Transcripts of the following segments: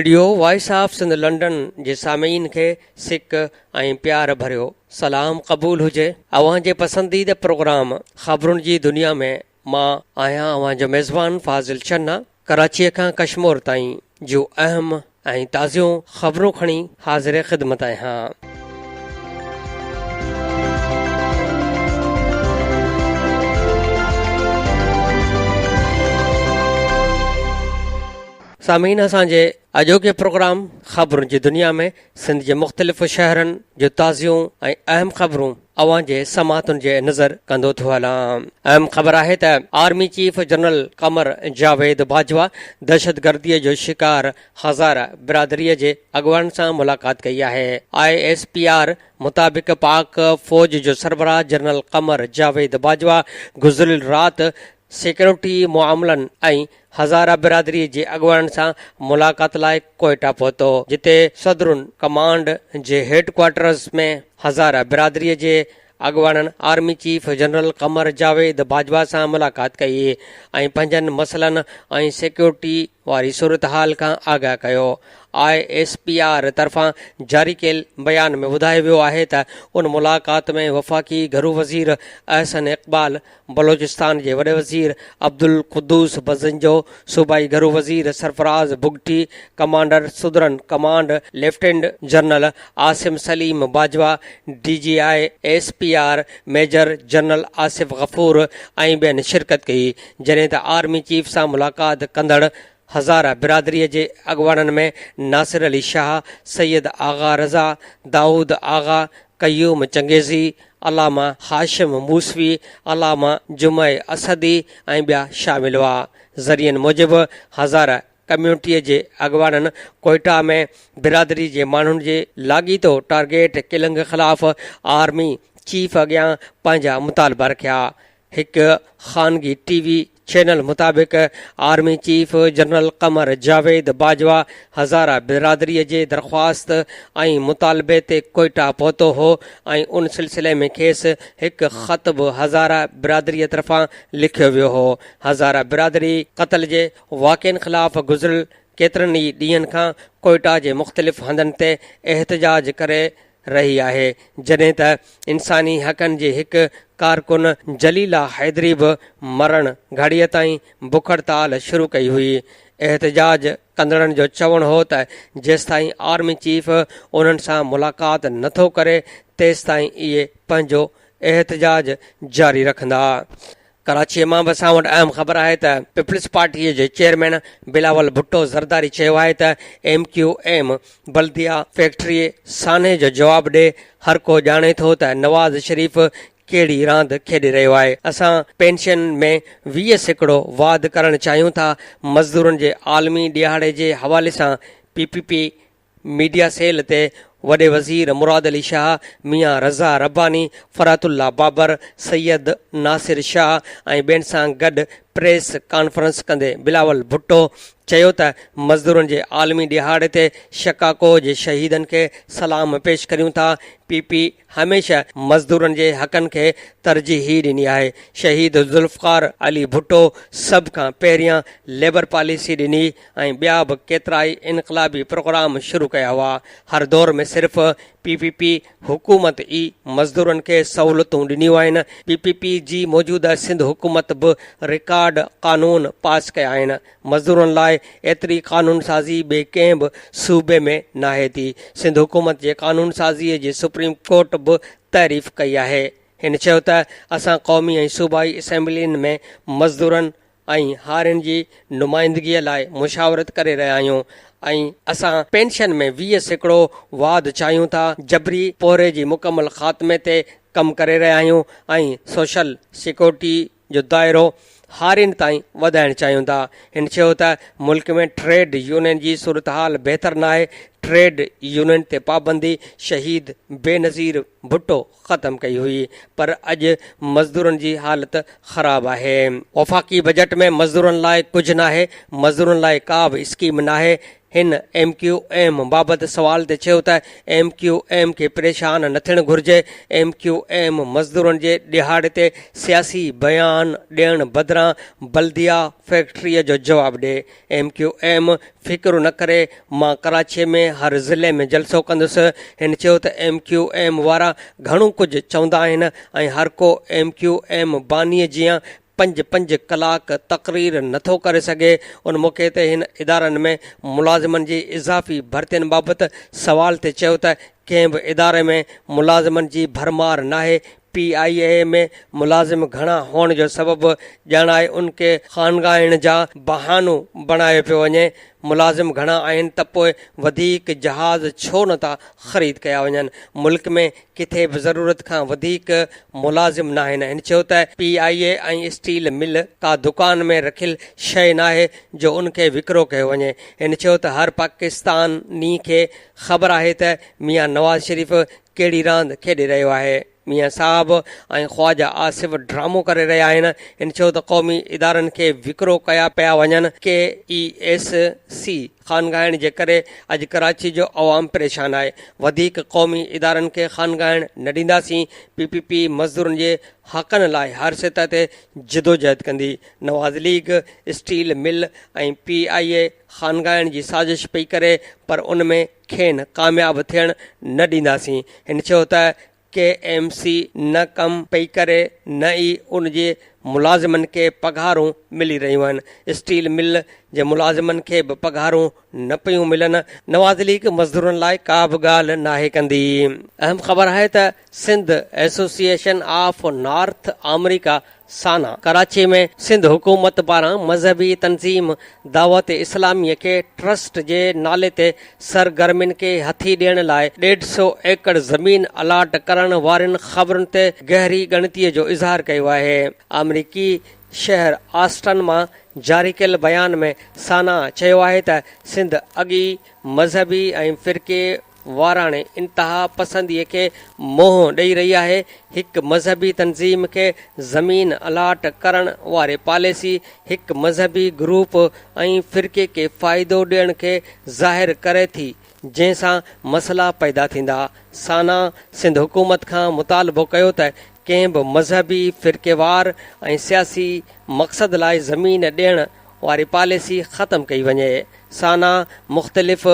Radio voice of Sindh London جي سامعين کي سڪ ۽ پيار ڀريو سلام قبول هجي. اوهان جي پسنديده پروگرام خبرن جي دنيا ۾ مان آهيان اوهان جو ميزبان فاضل چنا ڪراچيء کان ڪشمور تائين جون اهم ۽ تازيون خبرون کڻي حاضر خدمت آهيان. سامعين اسان جي اڄوڪي پروگرام خبرن جي دنيا ۾ سنڌ جي مختلف شهرن جون تازيون ۽ اهم خبرون اوهان جي سماعتن جي نظر ڪندو ٿو هلان. اهم خبر آهي ته army chief general Qamar Javed Bajwa دهشتگردي جو شڪار هزاره برادري جي اڳواڻن سان ملاقات ڪئي آهي. I S P R مطابق پاڪ فوج جو سربراهه جنرل قمر جاويد باجوا گذريل رات سيڪيورٽي معاملن ۽ هزاره برادري جي اڳواڻن سان ملاقات لاء ڪوئيٽا پهتو، جتي سدرن ڪمانڊ جي هيڊ ڪوارٽرز ۾ هزاره برادري جي اڳواڻن army chief general Qamar Javed Bajwa سان ملاقات ڪئي ۽ پنهنجن مسئلن ۽ سيڪيورٽي واري صورتحال کان آگاهه ڪيو. I S P R طرفان جاري ڪيل بيان ۾ ٻڌايو ويو آهي ته ان ملاقات ۾ وفاقي گهرو وزير احسن اقبال، بلوچستان جي وڏي وزير عبدالقدوس بزنجو، صوبائي گهرو وزير Sarfraz Bugti, commander southern command lieutenant general Asim Saleem Bajwa, D G I S P R major general Asif Ghafoor ۽ ٻين شرڪت ڪئي، جڏهن ته آرمي چيف سان ملاقات ڪندڙ هزاره برادري جي اڳواڻن ۾ ناصر علي شاهه، سيد آغا رضا، دائود آغا، قيوم چنگيزي، علامه هاشم موسوي، علامه جمعه اسدي ۽ ٻيا شامل هئا. ذريعن موجب هزاره ڪميونٽي جي اڳواڻن ڪوئيٽا ۾ برادري جي ماڻهن جي لاڳيتو ٽارگيٽ ڪلنگ خلاف آرمي چيف اڳيان پنهنجا مطالبا رکيا. هڪ خانگي ٽي وي چينل مطابق army chief general Qamar Javed Bajwa Hazara برادري جي درخواست ۽ مطالبي تي ڪوئيٽا پهتو هو ۽ ان سلسلي ۾ کيس هڪ خط به هزاره برادري طرفان لکيو ويو هو. هزاره برادري قتل جي واقعن خلاف گذريل ڪيترن ئي ڏينهن کان ڪوئيٽا جي مختلف هنڌن تي احتجاج ڪري رهي آهي، جڏهن ته انساني حقن جي هڪ ڪارڪن جليلا حيدري به مرڻ گهڙيء تائين بک هڙتال شروع ڪئي هئي. احتجاج ڪندڙن جو چوڻ هو ته جيستائين آرمي چيف انهن سان ملاقات نٿو ڪري تيستائين اهي پنهنجو احتجاج جاري رکندا. ڪراچيء مان به اسان وٽ اهم خبر آهي ته پيپلز پارٽيء جي چيئرمين بلاول ڀٽو زرداري چيو آهي ته M Q M Baldia factory سانحي جو جواب ڏي، هر ڪو ڄاڻي ٿو ته نواز شريف ڪهڙي راند کيڏي رهيو آهي، اسان پينشن ۾ 20% واڌ ڪرڻ چاهيون ٿا، مزدورن جي عالمي ڏهاڙي جي حوالي سان P P P media cell تي وڏي وزير مراد علي شاهه، ميان رضا رباني، فرحت الله بابر، سيد ناصر شاهه ۽ ٻين سان گڏ پريس ڪانفرنس ڪندي بلاول ڀٽو چيو ته مزدورن جي عالمي ڏهاڙي تي شڪاڪو جي شهيدن کي سلام پيش ڪريون ٿا، پي پي هميشه مزدورن جي حقن کي ترجيحي ڏني آهي، شهيد ذوالفقار علي ڀٽو سڀ کان پهريان ليبر پاليسي ڏني ۽ ٻيا به ڪيترائي انقلابي پروگرام شروع ڪيا هئا، هر دور ۾ صرف پي پي پي حڪومت ئي مزدورن کي سهولتون ڏنيون آهن، پي پي پي جي موجوده سنڌ حڪومت به رڪارڊ قانون پاس ڪيا آهن، مزدورن لاء ايتري قانون سازي ٻئي ڪنهن به صوبي ۾ ناهي ٿي، سنڌ حڪومت جي قانون سازي جي سپريم ڪورٽ به تعريف ڪئي آهي. هن چيو ته اسان قومي ۽ صوبائي اسيمبلين ۾ مزدورن ۽ هارين جي نمائندگيء لاء مشاورت ڪري رهيا آهيون ۽ اسان پينشن ۾ 20% واڌ چاهيون ٿا، جبري پورهيي جي مڪمل خاتمي تي ڪم ڪري رهيا آهيون ۽ سوشل سيڪيورٽي جو دائرو هارين تائين وڌائڻ چاهيون ٿا. هن چيو ته ملڪ ۾ ٽريڊ يونين جي صورتحال بهتر ناهي، ٽريڊ يونين تي پابندي شهيد بينظير ڀٽو ختم ڪئي هئي پر اڄ مزدورن جي حالت خراب آهي. وفاقي بجيٽ ۾ مزدورن لاء ڪجهه ناهي، مزدورن لاء ڪا به اسڪيم ناهي. هن ايم ڪيو ايم بابت سوال تي چيو ته ايم ڪيو ايم کي پريشان نه ٿيڻ گهرجي، ايم ڪيو ايم مزدورن جي ڏهاڙي تي سياسي بيان ڏيڻ بدران بلديا فيڪٽري جو جواب ڏي، ايم ڪيو ايم فڪر نه ڪري، مان ڪراچي ۾ هر ضلعي ۾ جلسو ڪندس. هن چيو ته ايم ڪيو ايم وارا گهڻو ڪجهه چوندا آهن ۽ هر ڪو ايم ڪيو ايم باني جيان پنج پنج ڪلاڪ تقرير نٿو ڪري سگهي. ان موقعي تي هن ادارن ۾ ملازمن جي اضافي ڀرتين بابت سوال تي چيو ته ڪنهن به اداري ۾ ملازمن جي ڀرمار ناهي، پي آء اي ۾ ملازم گهڻا هئڻ جو سبب ڄاڻائي ان کي خانگائڻ جا بهانو بڻايو پيو وڃي، ملازم گهڻا آهن ته پوء وڌيڪ جهاز ڇو نه ٿا خريد ڪيا وڃن، ملڪ ۾ ڪٿي به ضرورت کان وڌيڪ ملازم ناهن، هن چيو ته پي آء اي ۽ اسٽيل مل ڪا دڪان ۾ رکيل شيء ناهي جو ان کي وڪرو ڪيو وڃي، هن چيو ته هر پاڪستاني کي خبر آهي ته ميان نواز شريف ڪهڙي راند کيڏي رهيو آهي. ميان صاحب ۽ خواجه آصف ڊرامو ڪري رهيا آهن. هن چيو ته قومي ادارن کي وڪرو ڪيا پيا وڃن، ڪي اي ايس سي خانگائڻ جي ڪري اڄ ڪراچي جو عوام پريشان آهي، وڌيڪ قومي ادارن کي خانگائڻ نه ڏينداسين، پي پي پي مزدورن جي حقن لاء هر سطح تي جدوجهد ڪندي، Nawaz league steel mill ۽ P I A خانگائڻ جي سازش پئي ڪري پر ان ۾ کين ڪامياب ٿيڻ نه ڏينداسين. هن چيو ته ڪي ايم سي نه ڪم پئي ڪري نه ئي ان جي ملازمن کي پگهارون ملي رهيون آهن، اسٽيل مل جي ملازمن کي به پگهارون نه پيون ملن، نواز ليگ مزدورن لاء ڪا به ڳالهه ناهي ڪندي. اهم خبر آهي ته Sindh association of North America SANA, Karachi ۾ Sindh حڪومت پاران مذهبي تنظيم دعوت اسلاميء کي ٽرسٽ جي نالي تي سرگرمين کي هٿي ڏيڻ لاء ڏيڍ سئو ايڪڙ زمين الاٽ ڪرڻ وارين خبرن تي گهري ڳڻتيء جو اظهار ڪيو آهي. آمريڪي شهر آسٽن مان جاري ڪيل بيان ۾ سانا چيو آهي ته سنڌ اڳ ئي مذهبي ۽ فرقي واراڻي انتها پسندي کي منهن ڏئي رهي آهي، هڪ مذهبي تنظيم کي زمين الاٽ ڪرڻ واري پاليسي هڪ مذهبي گروپ ۽ فرقي کي فائدو ڏيڻ کي ظاهر ڪري ٿي جنهن سان مسئلا پيدا ٿيندا. سانا سنڌ حڪومت کان مطالبو ڪيو ته ڪنهن به مذهبي، فرقيوار ۽ سياسي مقصد لاء زمين ڏيڻ واري پاليسي ختم ڪئي وڃي. سانا مختلف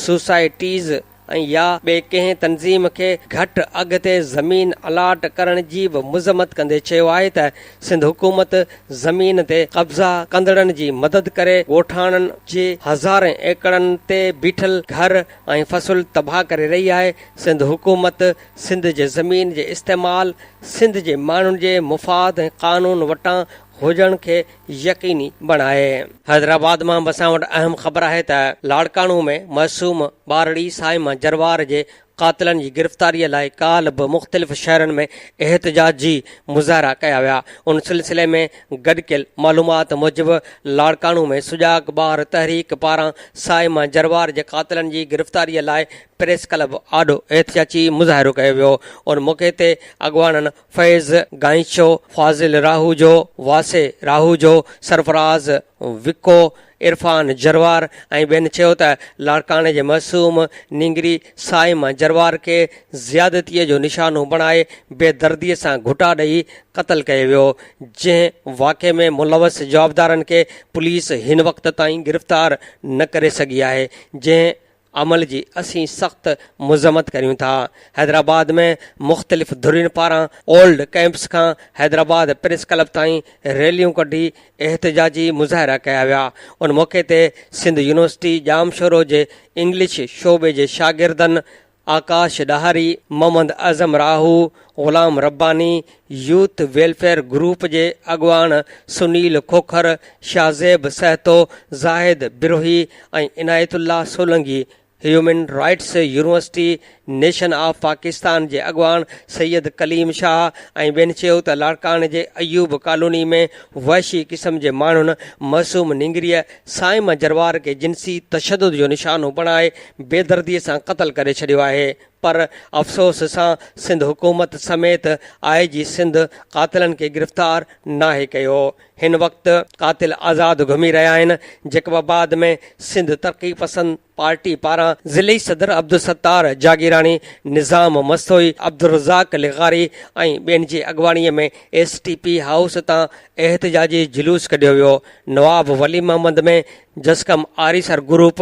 سوسائٽيز ۽ يا ٻئي ڪنهن تنظيم کي گهٽ اگهه تي زمين الاٽ ڪرڻ جي به مذمت ڪندي چيو آهي ته سنڌ حڪومت زمين تي قبضا ڪندڙن جي مدد ڪري ڳوٺاڻن جي هزارين ايڪڙن تي بيٺل گهر ۽ فصل تباهه ڪري رهي آهي، سنڌ حڪومت سنڌ جي زمين جي استعمال سنڌ جي ماڻهن جي مفاد ۽ قانون وٽان هجڻ کي يقيني بڻائي. حيدرآباد مان به اسان وٽ اهم خبر آهي ته لاڙڪاڻو ۾ معصوم ٻارڙي صائمه جروار جي قاتلن جي گرفتاري لاء ڪالهه به مختلف شهرن ۾ احتجاجي مظاهرا ڪيا ويا ان سلسلي ۾ گڏ ڪيل معلومات موجب لاڙڪاڻو ۾ سجاڳ ٻار تحريڪ پاران صائمه جروار جي قاتلن جي گرفتاري لاء پريس ڪلب آڏو احتجاجي مظاهرو ڪيو ويو ان موقعي تي اڳواڻن فيض گائنچو، فاضل راهوجو، واسع راهوجو، سرفراز وڪو، عرفان جروار ۽ ٻين چيو ته لاڙڪاڻي جي معصوم نينگري صائمه جروار کي زيادتي جو نشانو بڻائي بيدردي سان گهٽا ڏئي قتل ڪيو ويو جنهن واقعي ۾ ملوث جوابدارن کي پوليس هن وقت تائين گرفتار نه ڪري سگهي آهي جنهن عمل جي اسين سخت مذمت ڪريون ٿا. حيدرآباد ۾ مختلف ڌرين پاران اولڊ ڪئمپس کان حيدرآباد پريس ڪلب تائين ريليون ڪڍي احتجاجي مظاهرا ڪيا ويا. ان موقعي تي سنڌ يونيورسٽي ڄامشورو جي انگلش شعبي جي شاگردن آڪاش Dahri, Muhammad Azam Rahu, Ghulam Rabbani, youth welfare group جي اڳواڻ Sunil Khokhar, Shahzeb Sahito, Zahid Brohi ۽ Inayat Ullah Solangi, human rights university nation of Pakistan جي اڳواڻ سيد ڪليم شاهه ۽ ٻين چيو ته لاڙڪاڻي جي ايوب ڪالوني ۾ وحشي قسم جي ماڻهن معصوم نينگريء صائمه جروار کي جنسي تشدد جو نشانو بڻائي بيدردي سان قتل ڪري ڇڏيو آهي. پر افسوس سان سنڌ حڪومت سميت آء جي سنڌ قاتلن کي گرفتار ناهي ڪيو. هن وقت قاتل آزاد گهمي رهيا آهن. جيڪب آباد ۾ سنڌ ترقي پسند پارٽي پاران ضلعي صدر عبدالستار جاگيراڻي، نظام مستوئي، عبدالرزاق لغاري ۽ ٻين جي اڳواڻي ۾ ايس ٽي پي هائوس تان احتجاجي جلوس ڪڍيو ويو. Nawab Wali Muhammad ۾ JSQM Arisar group,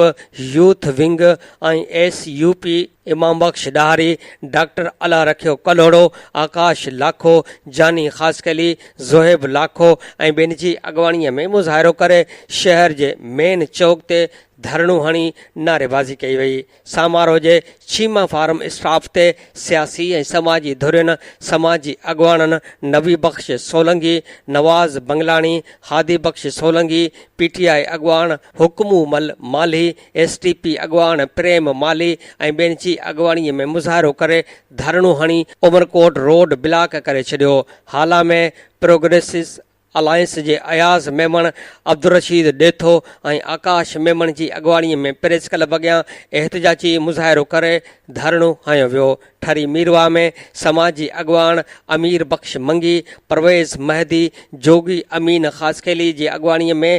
youth wing ۽ S U P Imam Bakhsh Dahri, doctor Allah Rakhio Kalhoro, Akash Lakho, Jani Khaskheli, Zohaib Lakho ۽ ٻين جي اڳواڻي ۾ مظاهرو ڪري شهر جي مين چوڪ تي ڌرڻو هڻي نعريبازي ڪئي وئي. سامارو جي چيما فارم اسٽاپ تي سياسي ۽ سماجي ڌرين، سماجي اڳواڻن نبي بخش سولنگي، نواز بنگلاڻي، هادي بخش سولنگي، پي ٽي آء اڳواڻ حڪمو مل مالهي، ايس ٽي پي اڳواڻ پريم مالهي ۽ ٻين جي اڳواڻي ۾ مظاهرو ڪري ڌرڻو هڻي عمرڪوٽ روڊ بلاڪ ڪري ڇڏيو. هالا ۾ پروگريسز الائنس جي اياز ميمڻ، عبدالرشيد ڏيٿو ۽ آڪاش ميمڻ جي اڳواڻي ۾ پريس ڪلب اڳيان احتجاجي مظاهرو ڪري ڌرڻو هنيو ويو. ٺري ميرواهه ۾ سماجي اڳواڻ امير بخش منگي، پرويز مهدي، جوڳي امين خاصخيلي جي اڳواڻي ۾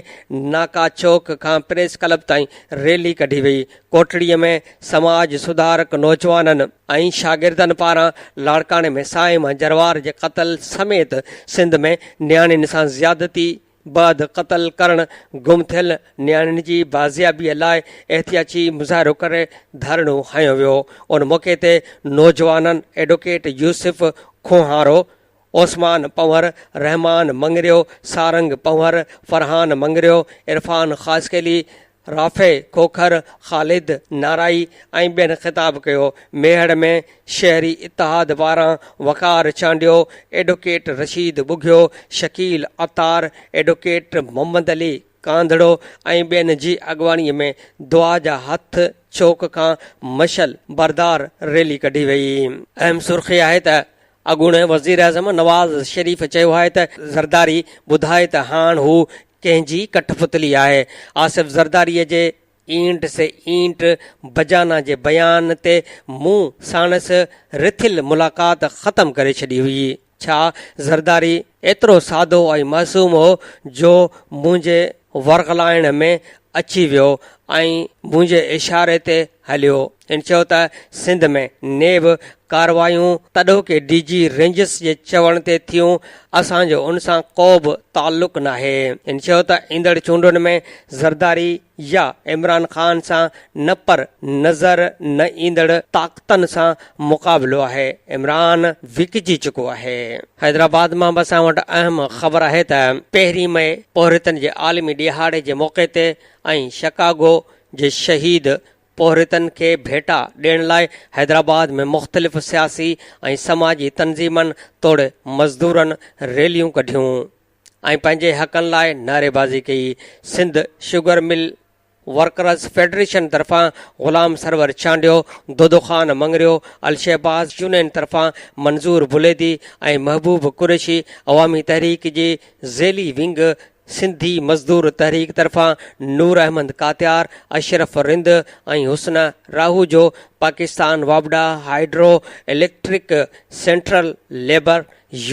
ناڪا چوڪ کان پريس ڪلب تائين ريلي ڪڍي وئي. ڪوٽڙي ۾ سماج سڌارڪ نوجوانن ۽ شاگردن پاران لاڙڪاڻي ۾ صائمه جروار جي قتل سميت سنڌ ۾ نياڻين سان زيادتي بعد قتل ڪرڻ گم ٿيل نياڻين جي بازيابي لاء احتياجي مظاهرو ڪري ڌرڻو هنيو ويو ان موقعي تي نوجوانن ايڊوڪيٽ يوسف کوهارو، عثمان پنهور، رحمان مڱريو، سارنگ پنهور، فرحان مڱريو، عرفان خاصخيلي، رافع کوکر، خالد نارائي ۽ ٻين خطاب ڪيو. ميهڙ ۾ شهري اتحاد پاران وقار چانڊيو، ايڊوڪيٽ رشيد ٻگهيو، شڪيل عطار، ايڊوڪيٽ محمد علي ڪانڌڙو ۽ ٻين جي اڳواڻي ۾ دعا جا هٿ چوڪ کان مشعل بردار ريلي ڪڍي وئي. اهم سرخي آهي ته اڳوڻي وزيراعظم نواز شريف چيو آهي ته زرداري ٻڌائي ته هاڻ هو ڪنهن جي ڪٺ پتلي آهي، آصف زرداري جي اينٽ سي اينٽ بجانا جي بيان تي مون ساڻس رٿيل ملاقات ختم ڪري ڇڏي هئي، ڇا زرداري ايترو سادو ۽ معصوم هو جو منهنجي ورغلائڻ ۾ اچي ويو ۽ منهنجي اشاري تي هليو. هن چيو ته سنڌ ۾ نيب ڪارروايون تڏهوڪي ڊي جي رينجرز جي چوڻ تي ٿيون، اسان جو ان سان ڪو به تعلق ناهي. هن چيو ته ايندڙ چونڊن ۾ زرداري يا عمران خان سان نه پر نظر نه ايندڙ طاقتن سان مقابلو آهي، عمران وڪجي چڪو آهي. حيدرآباد مان به اسان وٽ اهم خبر آهي ته پهرين مئي پورهيتن جي عالمي ڏهاڙي جي موقعي تي ۽ شڪاگو جي شهيد پورهيتن کي ڀيٽا ڏيڻ لاء حيدرآباد ۾ مختلف سياسي ۽ سماجي تنظيمن توڙي مزدورن ريليون ڪڍيون ۽ پنهنجي حقن لاء نعريبازي ڪئي. Sindh sugar mill workers federation طرفان غلام سرور چانڊيو، دودو خان مڱريو، الشهباز يونين طرفان منظور بليدي ۽ محبوب قريشي، عوامي تحريڪ جي ذيلي ونگ سنڌي مزدور تحريڪ طرفان نور احمد ڪاتيار، اشرف رند ۽ حسن راهوجو، پاڪستان واپڊا hydro electric central labour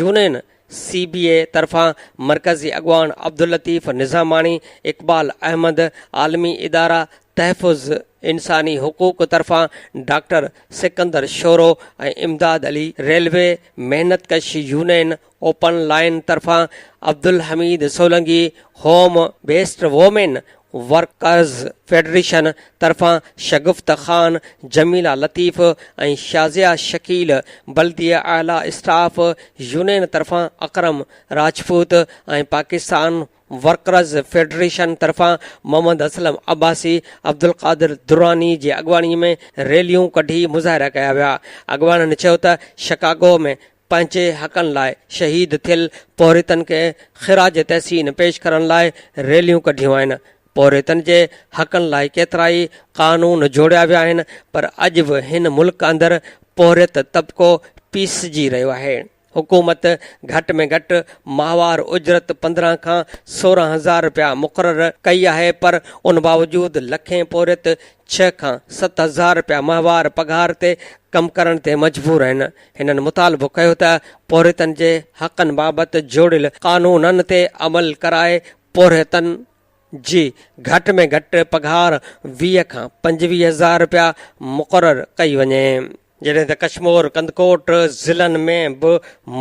union, C B اي، طرفان مرڪزي اڳواڻ عبداللطيف نظاماڻي، اقبال احمد، عالمي اداره تحفظ انساني حقوق طرفان ڊاڪٽر سڪندر شورو ۽ امداد علي، ريلوي محنت ڪش يونين اوپن لائين طرفان Abdul Hameed Solangi, home based women workers federation طرفان شگفته خان، جميله لطيف ۽ شازيه شڪيل، بلديه اعليٰ اسٽاف يونين طرفان اڪرم راجپوت ۽ پاڪستان ورڪرز فيڊريشن طرفان محمد اسلم عباسي، عبدالقادر دراني جي اڳواڻي ۾ ريليون ڪڍي مظاهرا ڪيا ويا. اڳواڻن چيو ته شڪاگو ۾ پنهنجي حقن لاء شهيد ٿيل پورهيتن کي خراج تحسين پيش ڪرڻ لاء ريليون ڪڍيون آهن، پورهيتن جي حقن لاء ڪيترائي قانون جوڙيا ويا آهن پر اڄ به هن ملڪ اندر پورهيت طبقو پيسجي رهيو آهي. حڪومت گهٽ ۾ گهٽ ماهوار اجرت 15 کان 16 هزار رپيا مقرر ڪئي آهي پر ان باوجود لکين پورهيت ڇهه کان ست هزار رپيا ماهوار پگهار تي ڪم ڪرڻ تي مجبور آهن. هنن مطالبو ڪيو ته پورهيتن جي حقن بابت جوڙيل قانونن تي عمل ڪرائي پورهيتن جي گهٽ ۾ گهٽ پگهار 20 کان 25 هزار رپيا مقرر ڪئي وڃي. جڏهن ته ڪشمور ڪنڌڪوٽ ضلعن ۾ به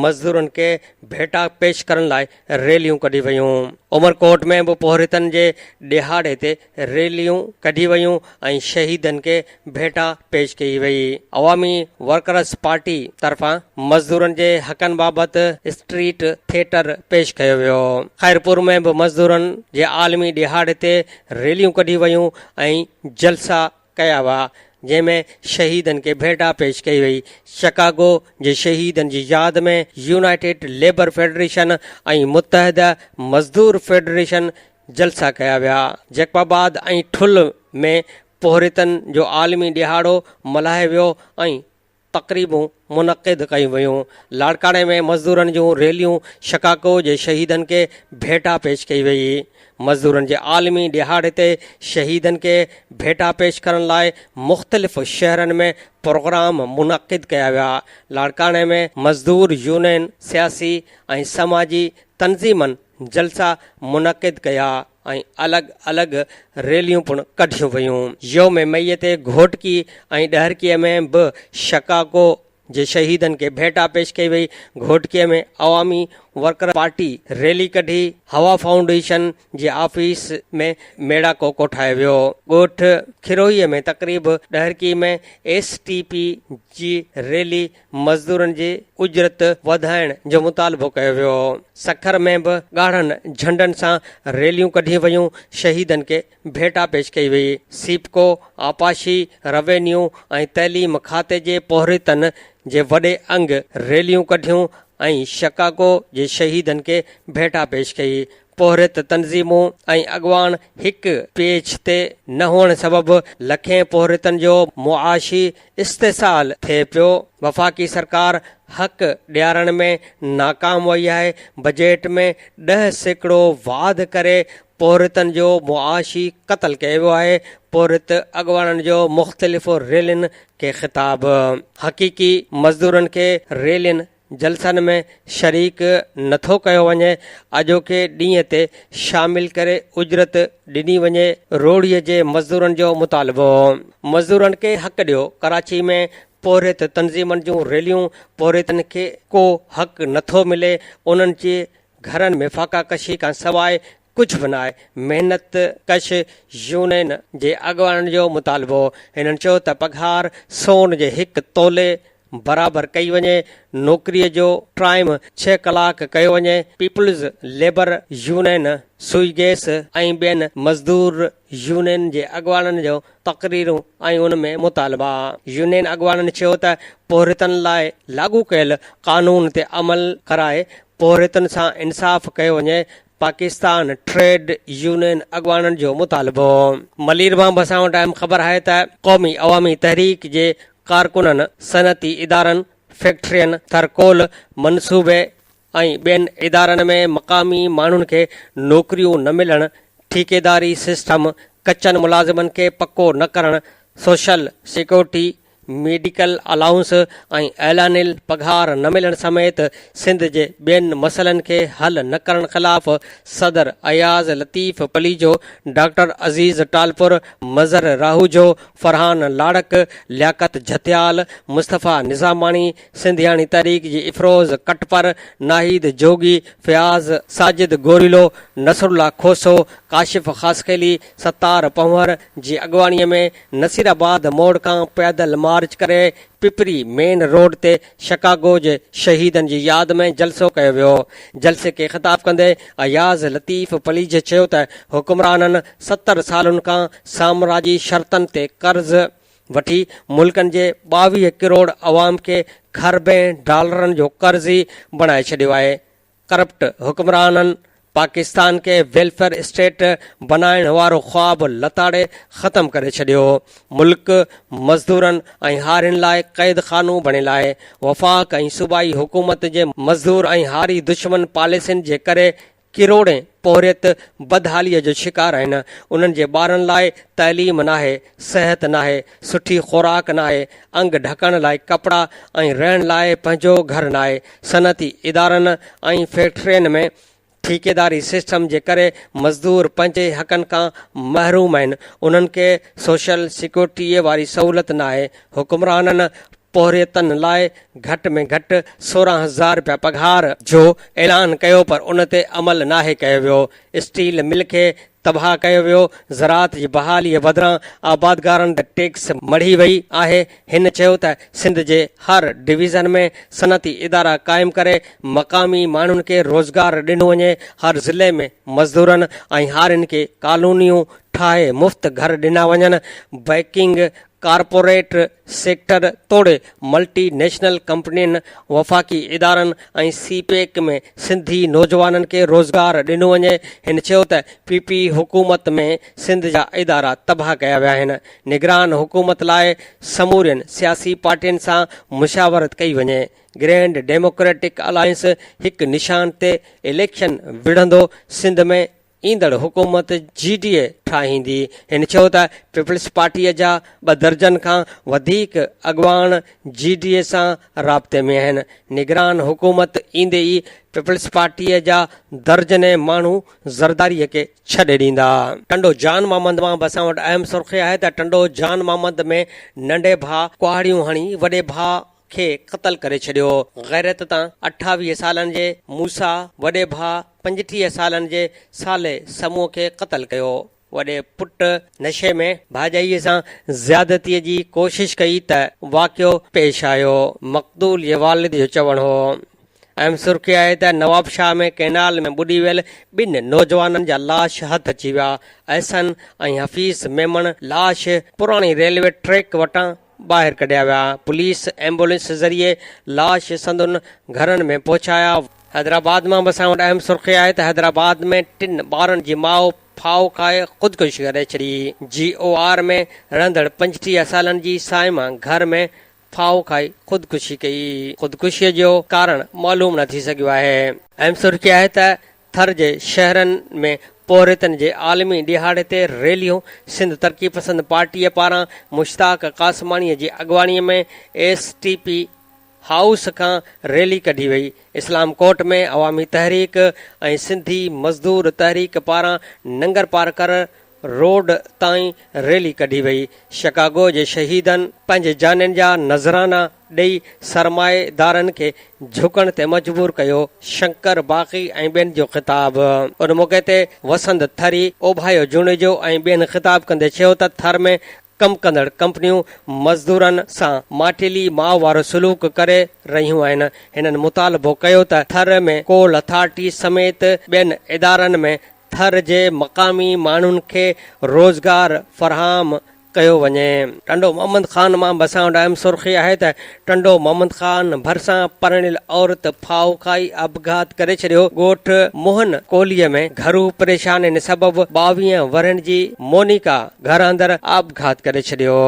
مزدورن کي ڀيٽا پيش ڪرڻ لاء ريليون ڪڍي ويون. عمرڪوٽ ۾ به پورهيتن جي ڏهاڙي تي ريليون ڪڍي ويون ۽ شهيدن کي ڀيٽا پيش ڪئي وئي. عوامي ورڪرز پارٽي طرفان مزدورن جي حقن بابت اسٽريٽ ٿيٽر پيش ڪيو ويو. خيرپور ۾ به مزدورن جي عالمي ڏهاڙي تي ريليون ڪڍي ويون ۽ جلسا ڪيا ويا، جنهن ۾ شهيدن کي ڀيٽا پيش ڪئي وئي. شڪاگو جي شهيدن جي ياد ۾ يونائيٽيڊ ليبر فيڊريشن ۽ متحده مزدور فيڊريشن جلسا ڪيا ويا. جيڪب آباد ۽ ٺل ۾ پورهيتن جو عالمي ڏهاڙو ملهايو ويو ۽ تقريبون منعقد ڪيون ويون. لاڙڪاڻي ۾ مزدورن جون ريليون شڪاگو جي شهيدن کي ڀيٽا پيش ڪئي وئي. مزدورن جي عالمي ڏهاڙي تي شهيدن کي ڀيٽا پيش ڪرڻ لاء مختلف شهرن ۾ پروگرام منعقد ڪيا ويا. لاڙڪاڻي ۾ مزدور يونين، سياسي ۽ سماجي تنظيمن جلسا منعقد ڪيا ۽ الڳ الڳ ريليون پڻ ڪڍيون ويون. يوم مئي تي گهوٽڪي ۽ ڏهرڪي ۾ به شڪاگو جي شهيدن کي ڀيٽا پيش ڪئي وئي. گهوٽڪي ۾ عوامي ورڪر پارٽي ريلي ڪڍي هوا فائونڊيشن جي آفيس ۾ ميڙاڪو ڪوٺايو ويو. ڳوٺ کروهي ۾ تقريب، ڏهرڪي ۾ ايس ٽي پي جي ريلي مزدورن جي اجرت وڌائڻ جو مطالبو ڪيو ويو. سکر ۾ به ڳاڙهن جهنڊن سان ريليون ڪڍيون ويون، شهيدن کي ڀيٽا پيش ڪئي وئي. سيپڪو، آبپاشي، روينيو ۽ تعليم کاتي جي پورهيتن جي وڏي انگ ريليون ڪڍيون ۽ شڪاگو جي شهيدن کي ڀيٽا پيش ڪئي. پورهيت تنظيمون ۽ اڳواڻ هڪ پيج تي نه هئڻ سبب لکين پورهيتن جو معاشي استحصال ٿئي پيو، وفاقي سرڪار حق ڏيارڻ ۾ ناڪام وئي آهي، بجيٽ ۾ 10% واڌ ڪري پورهيتن جو معاشي قتل ڪيو ويو آهي، پورهيت اڳواڻن جو مختلف ريلين کي خطاب، حقيقي مزدورن کي ريلين جلسن ۾ شريڪ نٿو ڪيو وڃي، اڄوڪي ڏينهن تي شامل ڪري اجرت ڏني وڃي، روهڙي جي مزدورن جو مطالبو. مزدورن کي حق ڏيو، ڪراچي ۾ پورهيت تنظيمن جون ريليون، پورهيتن کي ڪو حق نٿو ملي، انهن جي گهرن ۾ فاقا ڪشي کان سواء ڪجهه به ناهي، محنت ڪش يونين جي اڳواڻن جو مطالبو، هنن چيو ته پگهار سون جي هڪ تولي برابر ڪئي وڃي، نوڪري جو ٽائيم ڇهه ڪلاڪ ڪيو وڃي، پيپلز ليبر يونين، سوئي گيس ۽ ٻين مزدور يونين جي اڳواڻن جو تقريرون ۽ ان ۾ مطالبا. يونين اڳواڻن چيو ته پورهيتن لاء لاڳو ڪيل قانون تي عمل ڪرائي پورهيتن سان انصاف ڪيو وڃي، پاڪستان ٽريڊ يونين اڳواڻن جو مطالبو. ملير مان به اسان وٽ اهم خبر آهي ته قومي عوامي تحريڪ جي ڪارڪنن صنعتي ادارن، فيڪٽرين، ٿرڪول منصوبي ۽ ٻين ادارن ۾ مقامي ماڻهن کي نوڪريون نه ملڻ، ٺيڪيداري سسٽم، ڪچن ملازمن کي پڪو نه ڪرڻ، سوشل سيڪيورٽي ميڊيڪل الائونس ۽ اعلانيل پگهار نه ملڻ سميت سنڌ جي ٻين مسئلن کي حل نه ڪرڻ خلاف صدر اياز لطيف پليجو، ڊاڪٽر عزيز ٽالپر، مظهر راهوجو، فرحان لاڙڪ، لياقت جهتيال، مصطفيٰ نظاماڻي، سنڌياڻي تحريڪ جي افروز ڪٽپر، ناهيد جوڳي، فياض ساجد گوريلو، نصرالله کوسو، ڪاشف خاصخيلي، ستار پنهور جي اڳواڻي ۾ نصير آباد موڙ کان پيادل مارچ ڪري پپري مين روڊ تي شڪاگو جي شهيدن جي ياد ۾ جلسو ڪيو ويو. جلسي کي خطاب ڪندي اياز لطيف پليجي چيو ته حڪمرانن 70 سالن کان سامراجي شرطن تي قرض وٺي ملڪن جي 22 ڪروڙ عوام کي کربين ڊالرن جو قرضي بڻائي ڇڏيو آهي. ڪرپٽ حڪمرانن پاڪستان کي ويلفيئر اسٽيٽ بنائڻ وارو خواب لتاڙي ختم ڪري ڇڏيو. ملڪ مزدورن ۽ هارين لاء قيد خانو بڻيل آهي. وفاق ۽ صوبائي حڪومت جي مزدور ۽ هاري دشمن پاليسين جي ڪري ڪروڙين پورهيت بدحاليء جو شڪار آهن. انهن جي ٻارن لاء تعليم ناهي، صحت ناهي، سٺي خوراڪ ناهي، انگ ڍڪڻ لاء ڪپڙا ۽ رهڻ لاء پنهنجو گهر ناهي. صنعتي ادارن ۽ فيڪٽرين ۾ ٺيڪيداري سسٽم جي ڪري مزدور پنهنجي حقن کان محروم آهن، انهن کي سوشل سيڪيورٽيء واري سهولت ناهي. حڪمرانن پورهيتن لاء گهٽ ۾ گهٽ 16,000 رپيا پگهار جو اعلان ڪيو پر ان تي عمل ناهي ڪيو ويو، اسٽيل مل کي تباهه ڪيو ويو، زراعت جي بحاليء بدران آبادگارن تي ٽيڪس مڙهي وئي آهي، هن چيو ته سنڌ جي هر ڊويزن ۾ صنعتي ادارا قائم ڪري مقامي ماڻهن کي روزگار ڏنو وڃي، هر ضلعي ۾ مزدورن ۽ هارين کي ڪالونيون ٺاهي مفت گهر ڏنا وڃن، بئڪنگ ڪارپوريٽ سيڪٽر توڙي ملٽي نيشنل ڪمپنين، وفاقي ادارن ۽ سي پيڪ ۾ سنڌي نوجوانن کي روزگار ڏنو وڃي، هن چيو ته پي پي حڪومت ۾ سنڌ جا ادارا تباهه ڪيا ويا آهن، نگران حڪومت لاء سمورين سياسي پارٽين سان مشاورت ڪئي وڃي، گرينڊ ڊيموڪريٽڪ الائنس هڪ نشان تي اليڪشن وڙهندو، سنڌ ۾ ايندڙ حڪومت جي ڊي اي ٺاهيندي. هن چيو ته پيپلز پارٽيء جا ٻه درجن کان وڌيڪ اڳواڻ جي ڊي اي سان رابطي ۾ آهن، نگران حڪومت ايندي ئي پيپلز پارٽيء جا درجنين ماڻهو زرداريء کي ڇڏي ڏيندا. ٽنڊو جان محمد مان به اسان وٽ اهم سرخي آهي ته ٽنڊو جان محمد ۾ ننڍي ڀاء ڪهاڙيون هڻي وڏي ڀاء کي قتل ڪري ڇڏيو. غيرت تان 28 سالن جي موسيٰ وڏي ڀاء 35 سالن جي صالح سمون کي قتل ڪيو. وڏي پٽ نشي ۾ ڀاڄائيء سان زيادتيء جي ڪوشش ڪئي ته واقعو پيش آيو. مقتول جي والد جو چوڻ هو. اهم سرخي آهي ته نوابشاهه ۾ ڪئنال ۾ ٻڏي ويل ٻن نوجوانن جا لاش هٿ اچي ويا. احسن ۽ حفيظ ميمڻ لاش پراڻي ريلوي ٽريڪ وٽان ٻاهر ڪڍيا ويا، پوليس ايمبولينس ذريعي لاش سندن گهرن ۾ پهچايا. حيدرآباد مان به اسان وٽ اهم سرخي آهي ته حيدرآباد ۾ ٽن ٻارن جي ماء ڦاهو کائي خودڪشي ڪري ڇڏي. جي او آر ۾ رهندڙ 35 سالن جي صائمه گهر ۾ ڦاهو کائي خودڪشي ڪئي. خودڪشيء جو ڪارڻ معلوم نه ٿي سگهيو آهي. اهم سرخي آهي ته ٿر جي شهرن ۾ پورهيتن جي عالمي ڏهاڙي تي ريليون، سنڌ ترقي پسند پارٽيء پاران مشتاق قاسماڻيء جي اڳواڻيء ۾ ايس ٽي پي هائوس کان ريلي ڪڍي وئي. اسلام ڪوٽ ۾ عوامي تحريڪ ۽ سنڌي مزدور تحريڪ پاران ننگرپارڪر روڊ تائين ريلي ڪڍي وئي. شڪاگو جي شهيدن پنهنجي جانين جا نذرانا ڏئي سرمائيدارن کي جهڪڻ تي مجبور ڪيو، شنڪر باغي ۽ ٻين جو خطاب. ان موقعي تي وسند ٿري، اوڀايو جوڻيجو ۽ ٻين خطاب ڪندي چيو ته ٿر ۾ ڪم ڪندڙ ڪمپنيون مزدورن سان ماٽيلي ماء وارو سلوڪ ڪري رهيون آهن. هنن مطالبو ڪيو ته ٿر ۾ ڪول اٿارٽي سميت ٻين ادارن ۾ ٿر جي مقامي ماڻهن کي روزگار فراهم ڪيو وڃي. ٽنڊو محمد خان مان بسان ڊيم سرخي آهي ته ٽنڊو محمد خان ڀرسان پرڻيل عورت ڦاهو کائي آپگهات ڪري ڇڏيو، ڳوٺ موهن ڪولهي ۾ گهرو پريشانين سبب 22 ورهين جي مونيڪا گهر اندر آپگهات ڪري ڇڏيو.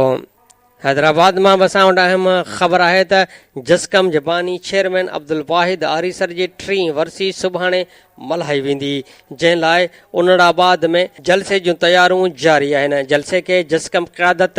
حيدرآباد مان به اسان وٽ اهم خبر آهي ته جسقم جي باني چيئرمين عبدالواحد آريسر جي ٽين ورسي سڀاڻي ملهائي ويندي، جنهن لاء انڙآباد ۾ جلسي جون تيارون جاري آهن. جلسي کي جسقم قيادت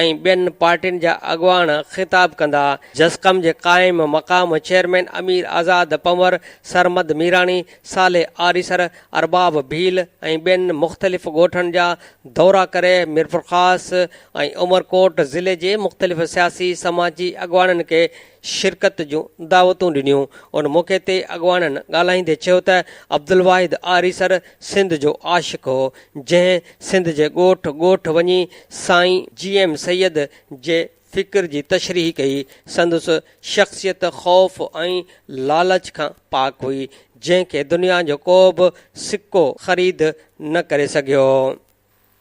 ۽ ٻين پارٽين جا اڳواڻ خطاب ڪندا. جسقم جي قائم مقام چيئرمين امير آزاد پنور، سرمد ميراڻي، صالح آريسر، ارباب ڀيل ۽ ٻين مختلف ڳوٺن جا دورا ڪري ميرپورخاص ۽ عمرڪوٽ ضلعي جي مختلف سياسي سماجي اڳواڻن کي شرڪت جون دعوتون ڏنيون. ان موقعي تي اڳواڻن ڳالهائيندي چيو ته عبدالواحد آريسر سنڌ جو عاشق هو، جنهن سنڌ جي ڳوٺ ڳوٺ وڃي سائين جي ايم سيد جي فڪر جي تشريح ڪئي، سندس شخصيت خوف ۽ لالچ کان پاڪ هئي، جنهن کي دنيا جو ڪو به سڪو خريد نه ڪري سگهيو.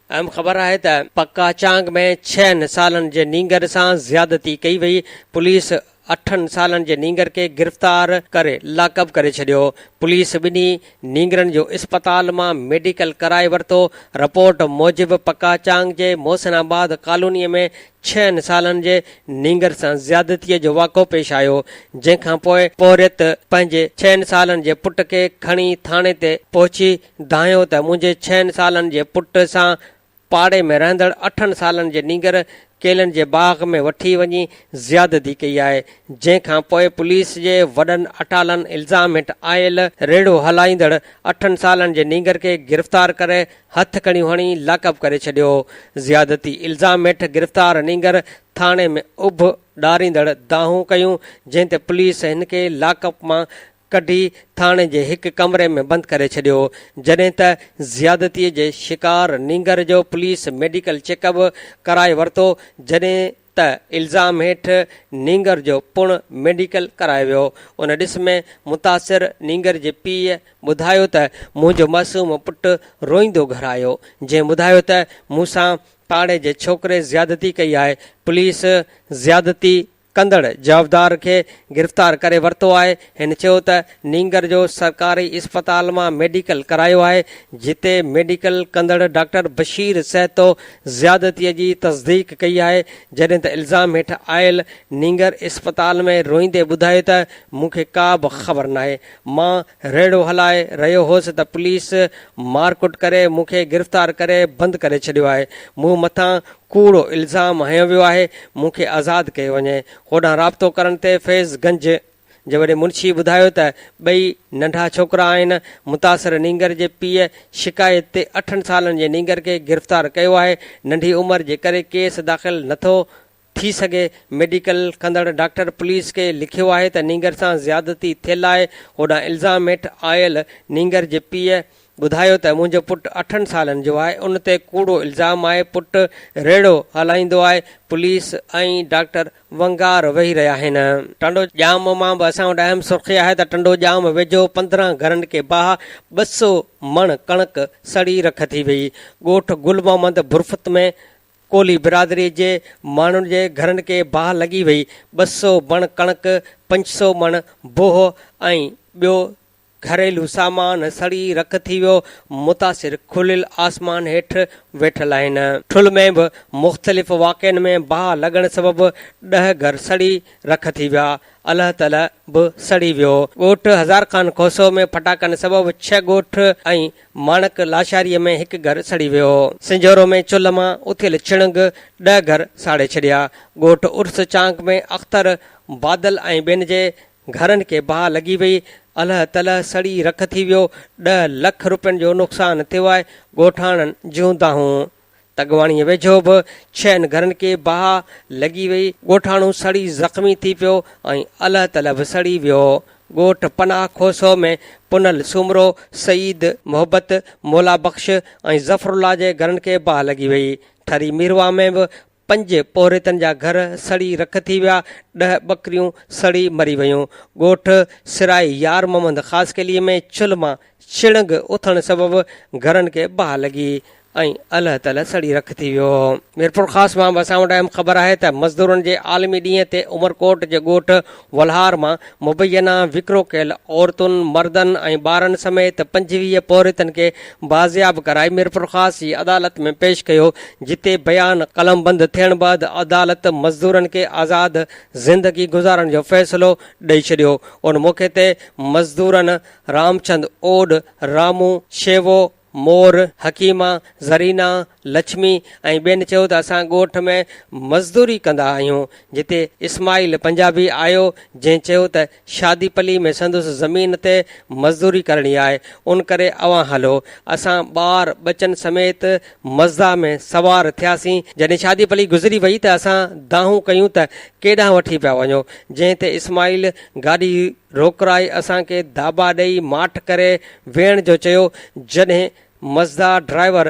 اهم خبر آهي ته پڪا چانگ ۾ ڇهن سالن جي نينگر سان زيادتي ڪئي وئي، پوليس اٺن سالن جي نينگر کي گرفتار ڪري لاڪ اپ ڪري ڇڏيو. پوليس ٻنهي نينگرن جو اسپتال مان ميڊيڪل ڪرائي ورتو. رپورٽ موجب پڪا چانگ جي محسن آباد ڪالوني ۾ ڇهن سالن جي نينگر سان زيادتي جو واقعو پيش آيو، جنهن کانپوء پورهيت پنهنجي ڇهن سالن جي پٽ کي کڻي ٿاڻي تي پهچي دانهيو ته منهنجي ڇهن سالن جي پٽ سان پاڙي ۾ رهندڙ اٺن سالن جي نينگر ڪيلن جي باغ ۾ وٺي وڃي زيادتي ڪئي آهي، جنهن کان پوء پوليس جي وڏن اٽالن الزام هيٺ آيل ريڙهو هلائيندڙ اٺن سالن جي نينگر کي گرفتار ڪري هٿڪڙيون هڻي لاڪ اپ ڪري ڇڏيو. زيادتي الزام هيٺ گرفتار نينگر ٿاڻي ۾ اڀ ڏاريندڙ دانهون ڪيون، جنهن تي پوليس هن کي لاڪ اپ مان ڪڍي ٿاڻي جي هڪ ڪمري ۾ بند ڪري ڇڏيو، جڏهن ته زيادتي جي شڪار نينگر جو پوليس ميڊيڪل چيڪ اپ ڪرائي ورتو، جڏهن ته الزام هيٺ نينگر جو پڻ ميڊيڪل ڪرايو ويو. ان ڏس ۾ متاثر نينگر جي پيء ٻڌايو ته منهنجو معصوم پٽ روئيندو گهر آيو، جنهن ٻڌايو ته مون سان پاڙي جي ڇوڪري زيادتي ڪئي آهي، پوليس زيادتي ڪندڙ جوابدار کي گرفتار ڪري ورتو آهي، هن چيو ته نينگر جو سرڪاري اسپتال مان ميڊيڪل ڪرايو آهي، جتي ميڊيڪل ڪندڙ ڊاڪٽر بشير سهتو زيادتي جي تصديق ڪئي آهي، جڏهن ته الزام هيٺ آيل نينگر اسپتال ۾ روئيندي ٻڌايو ته مون کي ڪا به خبر ناهي، مان ريڙهو هلائي رهيو هوس ته پوليس مارڪٽ ڪري مون کي گرفتار ڪري بند ڪري ڇڏيو آهي، مون مٿان ڪوڙو الزام هنيو ويو آهي، مون کي آزاد ڪيو وڃي. هوڏانهن رابطو ڪرڻ تي فيض گنج جي وڏي منشي ٻڌايو ته ٻئي ننڍا ڇوڪرا آهن، متاثر نينگر جي پيء شڪايت تي اٺن سالن جي نينگر کي گرفتار ڪيو آهي، ننڍي عمر جي ڪري ڪيس داخل نٿو ٿي سگهي، ميڊيڪل ڪندڙ ڊاڪٽر پوليس کي لکيو آهي ته نينگر سان زيادتي ٿيل آهي، هوڏانهن الزام هيٺ آيل نينگر جي پيء ٻڌايو ته منهنجو پٽ اٺن سالن جو آهي، ان تي ڪوڙو الزام آهي، پٽ ريڙهو هلائيندو آهي، پوليس ۽ ڊاڪٽر ونگار ويهي رهيا آهن. ٽنڊو ڄام مان به اسان وٽ اهم سرخي آهي ته ٽنڊو ڄام ويجهو 15 گهرن کي باهه، 200 مڻ ڪڻڪ سڙي رک ٿي وئي، ڳوٺ گل محمد برفت ۾ ڪولهي برادري جي ماڻهن جي گهرن کي باهه لڳي وئي، 200 مڻ ڪڻڪ، 500 مڻ بوهه ۽ ٻيو گهريلو سامان سڙي رک ٿي ويو، متاثر کليل آسمان هيٺ ويٺل آهن. ٺل ۾ به مختلف واقعن ۾ باهه لڳڻ سبب ڏهه گهر سڙي رک ٿي ويا، الهه تلهه به سڙي ويو. ڳوٺ هزار خان کوسو ۾ ڦٽاڪن سبب ڇهه ڳوٺ ۽ ماڻڪ لاشاري ۾ هڪ گهر سڙي ويو. سنجهورو ۾ چلهه مان اٿيل چڻنگ ڏهه گهر ساڙي ڇڏيا. ڳوٺ عرس چانگ ۾ اختر بادل ۽ ٻين جي گهرن کي باهه لڳي وئي، الهه تلهه سڙي رک ٿي ويو، ڏهه لک روپين جو نقصان ٿيو آهي، ڳوٺاڻن جون دانهون. تڳواڻيء ويجهو به ڇهن گهرن کي باهه لڳي وئي، ڳوٺاڻو سڙي زخمي ٿي پيو ۽ الهه تلهه به سڙي ويو. ڳوٺ پناهه کوسو ۾ پنهل سومرو، سعيد محبت، مولا بخش ۽ ظفرالله جي گهرن کي باهه لڳي وئي. ٺري ميرواهه ۾ به پنج پورهيتن جا گهر سڙي رک ٿي ويا، ڏهه ٻڪريون سڙي مري ويون. ڳوٺ سرائي يار محمد خاصخيلي ۾ چلهه مان چڻنگ اٿڻ سبب گهرن کي باهه لڳي ۽ الهه تلهه سڙي رک ٿي ويو. ميرپورخاص مان به اسان وٽ اهم خبر آهي ته مزدورن جي عالمي ڏينهن تي عمرڪوٽ جي ڳوٺ ولهار مان مبينا وڪرو ڪيل عورتن، مردن ۽ ٻارن سميت 25 پورهيتن کي بازياب ڪرائي ميرپورخاص جي عدالت ۾ پيش ڪيو، جتي بيان قلمبند ٿيڻ بعد عدالت مزدورن کي آزاد زندگي گذارڻ جو فيصلو ڏئي ڇڏيو. ان موقعي تي مزدورن رامچند اوڏ، رامو، شيوو، مور، حڪيما، زرينا، لڇمي ۽ ٻين چيو ته اسان ڳوٺ ۾ مزدوري ڪندا آهيون، جتي اسماعيل پنجابي آيو جنهن چيو ته شادي پلي ۾ سندس زمين تي مزدوري ڪرڻي آهي ان ڪري اوهان هلو. اسان ٻار ٻچن سميت مزدا ۾ سوار ٿياسين، جڏهن شادي پلي گذري وئي ته اسان دانهون ڪيون ته ڪيڏانهن وٺي پيا وڃو، جنهن تي اسماعيل گاڏي روڪرائي اسان کي داٻا ڏئي ماٺ ڪري ويهڻ جو چيو، جڏهن مزدا ڊرائيور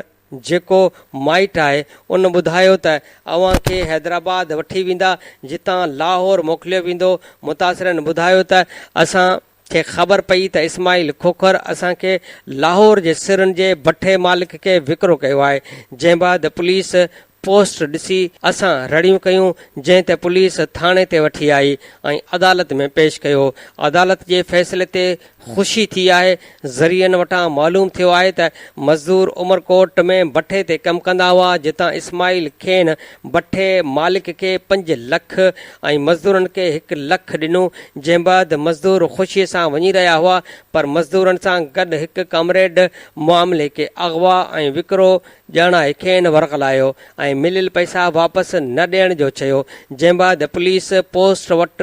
جيڪو مائٽ آهي ان ٻڌايو ته اوهان کي حيدرآباد وٺي ويندا جتان لاهور موڪليو ويندو، متاثرن ٻڌايو ته اسان کي خبر پئي ته اسماعيل کوکر اسان کي لاهور جي سرن جي بٺي مالڪ کي وڪرو ڪيو آهي، جنهن بعد پوليس. پوسٽ ڏسي اسان رڙيون ڪيون جنهن تي پوليس ٿاڻي تي وٺي آئي ۽ عدالت ۾ پيش ڪيو عدالت جي فيصلي تي خوشي ٿي آهي ذريعن وٽان معلوم ٿيو آهي ته مزدور عمرڪوٽ ۾ بٺي تي ڪم ڪندا هئا جتان اسماعيل کين بٺي مالڪ کي پنج لک ۽ مزدورن کي هڪ لک ڏنو جنهن بعد مزدور خوشي سان وڃي رهيا هئا پر مزدورن سان گڏ هڪ ڪامريڊ معاملي کي اغوا ۽ وڪرو ڄاڻائي کين ورغلايو ۽ مليل پئسا واپس نه ڏيڻ جو چيو، جنهن بعد پوليس پوسٽ وٽ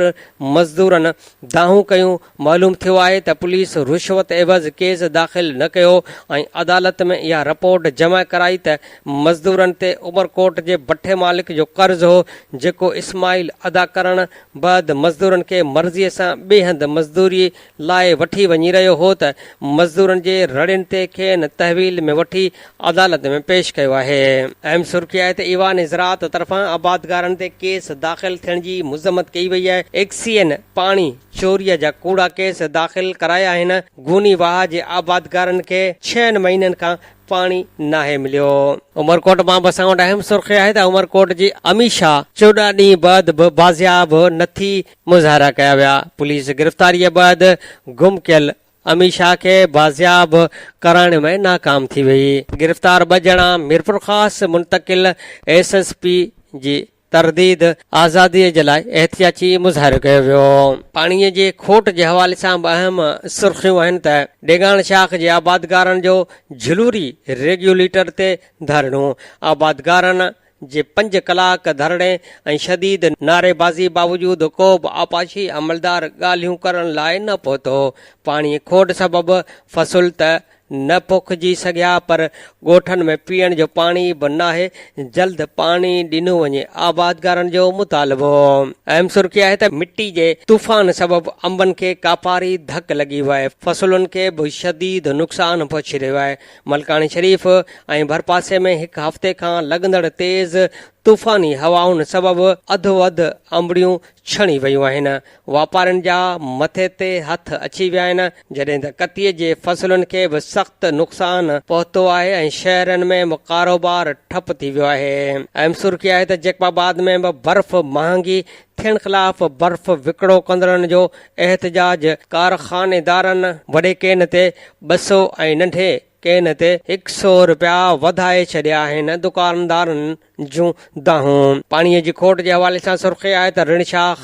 مزدورن دانهون ڪيون، معلوم ٿيو آهي ته پوليس رشوت عيوض ڪيس داخل نه ڪيو ۽ عدالت ۾ اها رپورٽ جمع ڪرائي ته مزدورن تي عمرڪوٽ جي بٺي مالڪ جو قرض هو، جيڪو اسماعيل ادا ڪرڻ بعد مزدورن کي مرضي سان ٻئي هنڌ مزدوري لاء وٺي وڃي رهيو هو ته مزدورن جي رڙين تي کين تحويل ۾ وٺي عدالت ۾ پيش ڪيو آهي. اهم سرخي آهي ته ايوان زراعت طرفان آبادگارن تي ڪيس داخل ٿيڻ جي مذمت ڪئي وئي آهي، ايڪسين پاڻي چوري جا ڪوڙا ڪيس داخل ڪرايا آهن، گوني واهه جي آبادگارن کي ڇهن مهينن کان پاڻي ناهي مليو. عمرڪوٽ مان به اسان وٽ اهم سرخي آهي ته عمرڪوٽ جي اميشا 14 ڏينهن بعد به بازياب نه ٿي مظاهرا ڪيا ويا، پوليس گرفتاريء بعد گم ڪيل اميشا کي بازياب ڪرائڻ ۾ ناڪام ٿي وئي. گرفتار ٻه ڄڻا ميرپورخاص منتقل ايس ايس پي جي ترديد آزادي جي لاء احتجاجي مظاهرو ڪيو ويو. پاڻي جي کوٽ جي حوالي سان به اهم سرخيون آهن ته ڊيگاڻ شاخ جي آبادگارن جو جھلوري ريگيوليٽر تي ڌرڻو، آبادگارن جي پنج ڪلاڪ ڌرڻي ۽ شديد نعريبازي باوجود ڪو به آبپاشي عملدار ڳالهيون ڪرڻ لاء نه پهتو، پاڻي کوٽ سبب فصل ته نه پوکجي سگهيا پر ڳوٺن ۾ پيئڻ جو پاڻي به ناهي، جلد پاڻي ڏنو وڃي، آبادگارن جو مطالبو. اهم سرخي آهي ته مٽي جي طوفان سبب انبن کي ڪاپاري ڌڪ لڳي ويو آهي، فصلن کي به شديد نقصان پهچي رهيو آهي، ملڪاڻي شريف ۽ ڀرپاسي ۾ هڪ هفتي کان لڳندڙ تيز طوفاني هوائن سبب اڌو اڌ انبڙيون ڇڻي ويون آهن، واپارين جا مٿي تي هٿ اچي ويا آهن، جڏهن ته ڪتيء جي فصلن کي به سخت نقصان پهتو آهي ۽ شهرن ۾ به ڪاروبار ٺپ ٿي ويو آهي. اهم سرخي آهي ته جيڪب آباد ۾ به برف مهانگي ٿيڻ خلاف برف وڪڻو ڪندڙن جو احتجاج، ڪارخانيدارن وڏي ڪين تي 200 ۽ ننڍي ڪين تي هڪ سئو رپيا وڌائي ڇڏيا آهن، دڪاندارن جون دانهون. پاڻي جي کوٽ جي حوالي سان سرخي آهي ته رڻ شاخ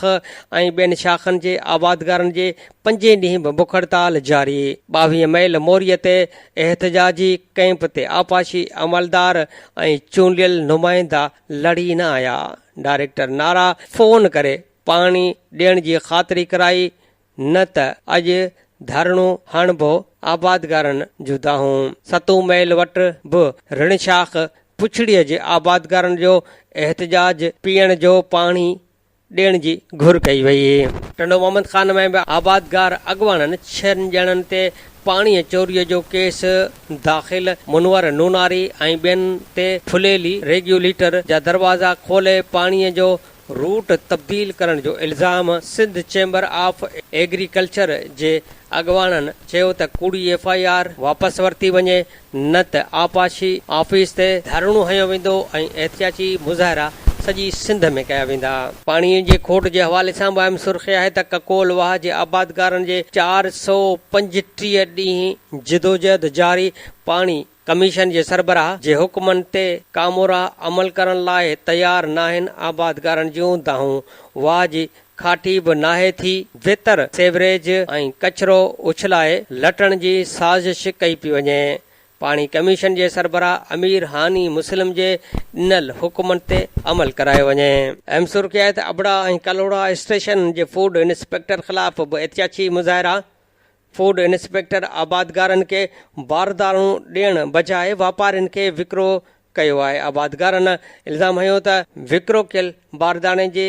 ۽ ٻين شاخن جي آبادگارن جي پنجين ڏينهن به بک هڙتال جاري، 22 ميل موري تي احتجاجي ڪئمپ تي آبپاشي عملدار ۽ چونڊيل نمائندا لڙي نه آيا، ڊائريڪٽر نارا فون ڪري پاڻي ڏيڻ جي خاطري ڪرائي نه ته اڄ ڌرڻو هڻبو، آبادگارن جون دانهون. ستون ميل وٽ به رڻ شاخ پڇڙيء جي آبادگارن جو احتجاج، پيئڻ جو پاڻي ڏيڻ جي گهر ڪئي وئي. ٽنڊو محمد خان ۾ به آبادگار اڳواڻن ڇهن ڄڻن تي پاڻي چوريء جو ڪيس داخل، منور نوناري ۽ ٻين تي ڦليلي ريگيوليٽر جا دروازا کولي پاڻي جو روٽ تبديل ڪرڻ جو الزام، سنڌ چيمبر آف ايگريڪلچر جي اڳواڻن چيو ته ڪوڙي ايف I R واپس ورتي وڃي نه ته آبپاشي آفيس تي ڌرڻو هنيو ويندو ۽ احتجاجي مظاهرا سڄي سنڌ ۾ ڪيا ويندا. پاڻي جي کوٽ جي حوالي سان به اهم سرخي آهي ته ڪڪول واهه جي آبادگارن جي 435 ڏينهن جدوجهد جاري، پاڻي ڪميشن جي سربراهه جي حڪمن تي ڪامورا عمل ڪرڻ لاء تيار ناهن، آبادگارن جون دانهون واهه جي کاٽي به ناهي ٿي، ويتر سيوريج ۽ ڪچرو اڇلائي لٽڻ جي سازش ڪئي پئي وڃي، پاڻي ڪميشن جي سربراهه امير هاني مسلم جي ڏنل حڪمن تي عمل ڪرايو وڃي. اهم سرخي آهي ته ابڙا ۽ ڪلهوڙا اسٽيشن جي فوڊ انسپيڪٽر خلاف به احتجاجي مظاهرا، فوڊ انسپيڪٽر آبادگارن کي بارداڻو ڏيڻ بجاء واپارين کي وڪرو ڪيو آهي، آبادگارن الزام هنيو ته وڪرو ڪيل بارداڻي جي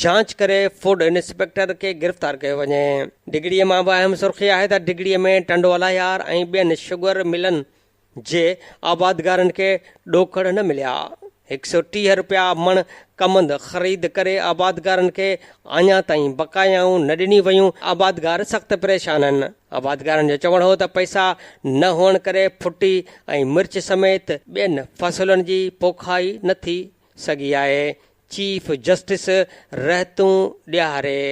جاچ ڪري فوڊ انسپيڪٽر کي گرفتار ڪيو وڃي. ڊگهڙي مان به اهم سرخي آهي ته ڊگهڙي ۾ ٽنڊو الهيار ۽ ٻين شگر ملن جي آبادگارن کي ڏوڪڙ نه مليا، 130 رپيا مڻ ڪمند خريد ڪري آبادگارن کي اڃا تائين بقايائون نه ڏنيون ويون، آبادگار سخت پريشان آهن، آبادگارن جو چوڻ هو ته پئسا نه هئڻ ڪري ڦٽي ۽ مرچ سميت ٻين فصلن جي پوکائي نه ٿي سگهي آهي، چيف جسٽس رهتون ڏياري.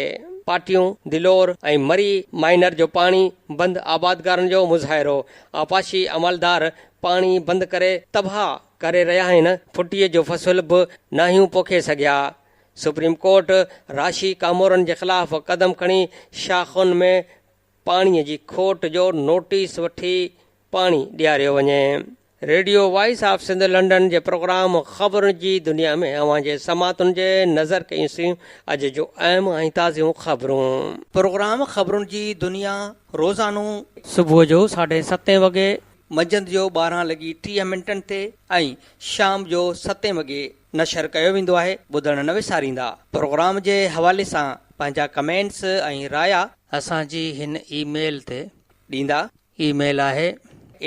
پاٽيون، دلور ۽ مري مائنر جو پاڻي بند آبادگارن جو مظاهرو، آبپاشي عملدار پاڻي بند ڪري تباهه ڪري رهيا آهن، ڦٽي جو فصل به ناهيون پوکي سگهيا، سپريم ڪورٽ راشي ڪامورن جي خلاف قدم کڻي شاخن ۾ پاڻي جي کوٽ جو نوٽيس وٺي پاڻي ڏياريو وڃي. Radio voice of Sindh London جي پروگرام خبرن جي دنيا ۾ اوهان جي سماعتن جي نظر ڪيون سين اڄ جون اهم ۽ تازيون خبرون. پروگرام خبرن جي دنيا روزانو. صبح جو ساڍي ستين وڳي. منجهند جو 12 لڳي 30 منٽن تي ۽ شام جو ستين وڳي نشر ڪيو ويندو آهي ٻڌڻ نه وساريندا پروگرام جي حوالي سان پنهنجا ڪمينٽس ۽ رايا. اسان جي هن اي ميل تي. ڏيندا. اي ميل آهي.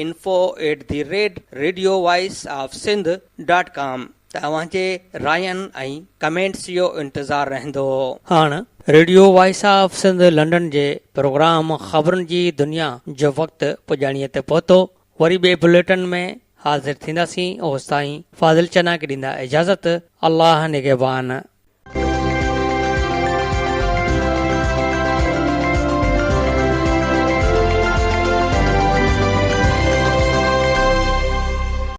Info at the rate radio voice of Sindh dot com ته اوهان جي راين ۽ ڪمينٽس جو انتظار رهندو. هاڻ radio voice of Sindh London جي پروگرام خبرن جي دنيا جو وقت پڄاڻيء تي پهتو. وري ٻئي بليٽن ۾ حاضر ٿينداسين اوستائين فاضل چنا کي ڏيندا اجازت الله نگهبان.